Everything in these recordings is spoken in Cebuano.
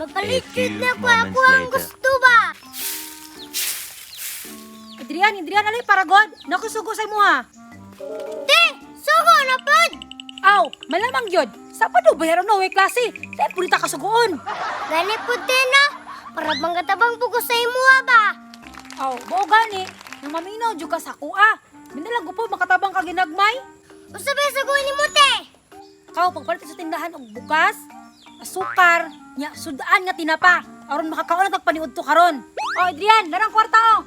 Mapalit A few jud na ko moments ako ang later. gusto ba. Adrian, Adrian, alay paragod. Nakusugo sa imuha. Te, sugo na pod. Aw, malamang yun. Sa pa do bayaran no, way klase. Dahil purita kasugoon. Gani pod te no. Para bang katabang po ko sa imuha ba. Aw, buo gani. Nang maminaw jud ka sa kuha. Minalang ko po makatabang ka ginagmay. Usa ba sugo nimo te? Kaw pagpalit sa tindahan og bukas, asukar, nya sudaan nga tinapa. Aron makakaon na tag paniudto karon. Oh, Adrian, narang kwarta oh.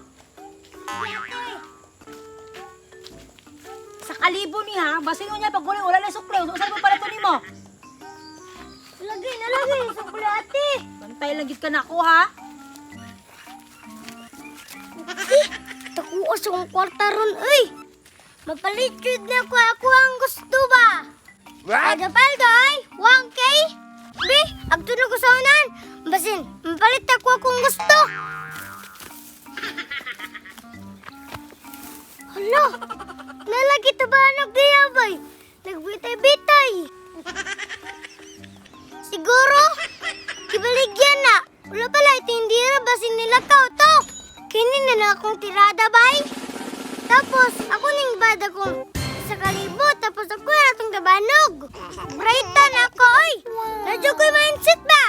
Sa kalibo niya, basin niya pag uli wala na sukli. Usa mo pala to nimo. Lagi na lagi sa ate. Bantay lang gid ka nako ha. Takuo sa kong kwarta ron, uy! Mapalit jud na ko ako ang gusto ba? What? Paldo, ay! 1K? Bi, agtulog ko sa unan. Basin, mapalit ako akong gusto. Hala! Nalagi tabanog diya, bay. Nagbitay-bitay. Siguro, kibaligyan na. Wala pala itindira, basin nilakaw to. Kini na na akong tirada, bay. Tapos, ako ning bada kong sa kalibo, tapos ako na itong tabanog. Brighton ako, oy! Radyo ko'y mindset ba?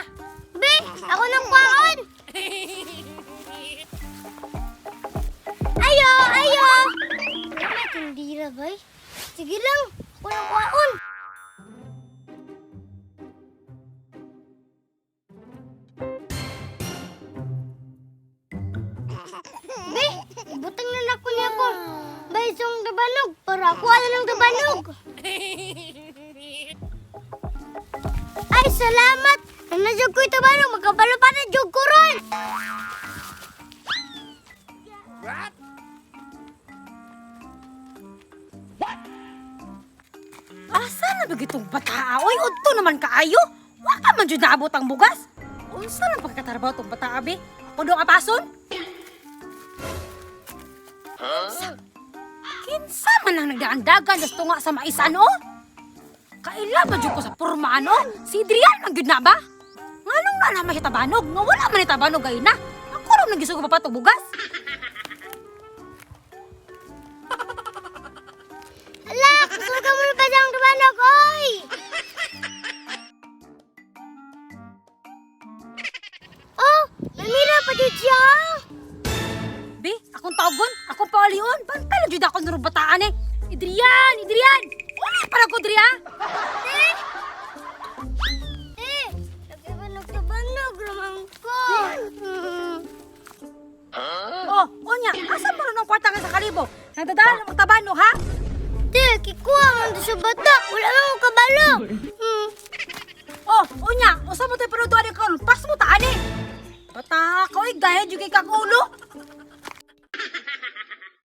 Be, ako nang kwaon! Ayo, ayo! Wala may tindira, bay. Sige lang, ako nang kwaon. Be, butang na nako niya ko. Bay, song tabanog para ako ala ng tabanog. Ay, salamat! Nanadyo ko'y tabanog, magkabalo pa na jug ko ron! Asa na ba gitong bataa? Oy, udto naman kaayo. Wa ka man jud naabot ang bugas. Unsa lang pagkatarbaho tong bataa be? Ako do apason? Kinsa? Kinsa man ang nagdaandagan sa tunga sa maisan o? Kaila ba jud ko sa porma ano? Si Adrian man gyud na ba? Nganong na naman siya tabanog? Nga wala man ni tabanog ay na. Ako ra man gisugo pa pa bugas. Hala, kusuga mo na ba siyang tabanog, oy? Oh, namira pa jud siya. Be, akong tawagon, akong paalion. Bantay lang jud ako nurong bataan eh. Adrian, Adrian! Wala para ko, Adrian! Te! Te, nagtabanog tabanog ramang ko. Oh, unya, asa mo ron ang kwarta nga sa kalibo? Nagdadala ng magtabano, ha? Te, kikuha man to sa bata. Wala man ko kabalo. Hmm. Oh, unya, usa mo tayo panutuan ni karon, pas mo taan eh. Bata ka, oy, gaya jud kay kag ulo.